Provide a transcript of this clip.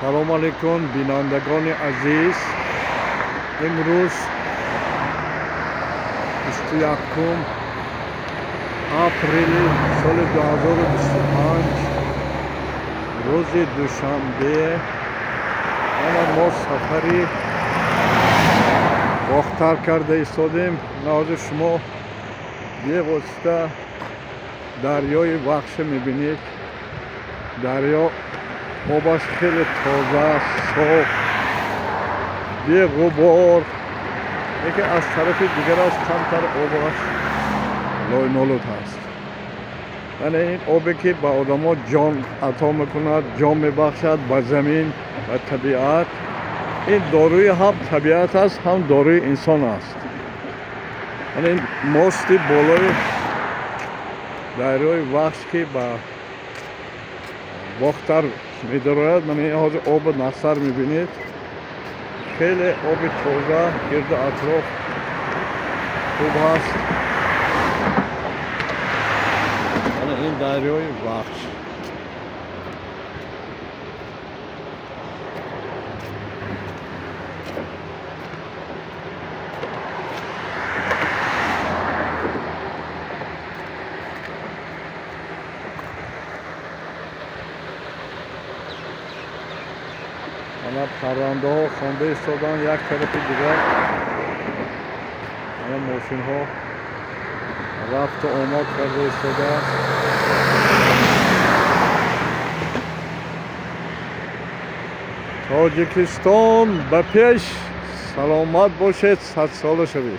Салом алейкум, бинандагони азиз. Имрӯз 21 апрели соли 2025, рӯзи душанбе. Ана мо сафари Бохтар карда истодем. Ҳозир шумо бевосита дарёи Вахша мебинед. Дарё обаш хеле тоза, соф, беғубор, лекин аз тарафи дигараш камтар обаш лойнолуд ҳаст. Яъне ин обе ки ба одамо ҷон ато мекунад, ҷон мебахшад ба замин ва табиат. Ин доруи ҳам табиат аст, ҳам доруи инсон аст. Яъне ин мости болои дарёи Вахш ки ба Бохтар медарояд. Ман ин ҳозир оби нақсар мебинед, хеле оби тоза, гирду атроф хуб ҳаст. Ана ин дарёи Вахш. Ана паррандаҳо хонда истоданд, як тарафи дигар ана мошинҳо рафту омад карда истодааст. Тоҷикистон ба пеш, саломат бошед, садсола шавед.